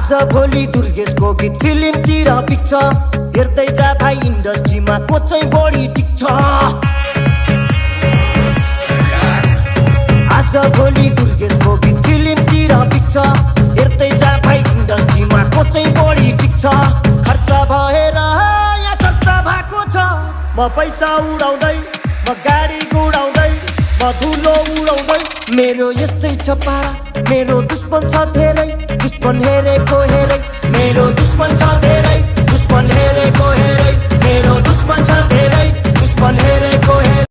आज भोलि दुर्गेशको गीत फिल्मतिर पिक्छ हेर्दै जा भाइ इन्डस्ट्रीमा को चाहिँ बढी टिक्छ आज भोलि दुर्गेशको गीत फिल्मतिर पिक्छ हेर्दै जा भाइ इन्डस्ट्रीमा को चाहिँ बढी टिक्छ खर्च भएर यहाँ चर्चा भएको छ म पैसा उडाउँदै म गाडी गुडाउँदै म धुलो उडाउँदै मेरो यस्तै छ पारा मेरो दुश्मन छ धेरै दुश्मन हेरेको हेरै मेरो दुश्मन छ धेरै दुश्मन हेरेको हेरै मेरो दुश्मन छ धेरै दुश्मन हेरेको हेरै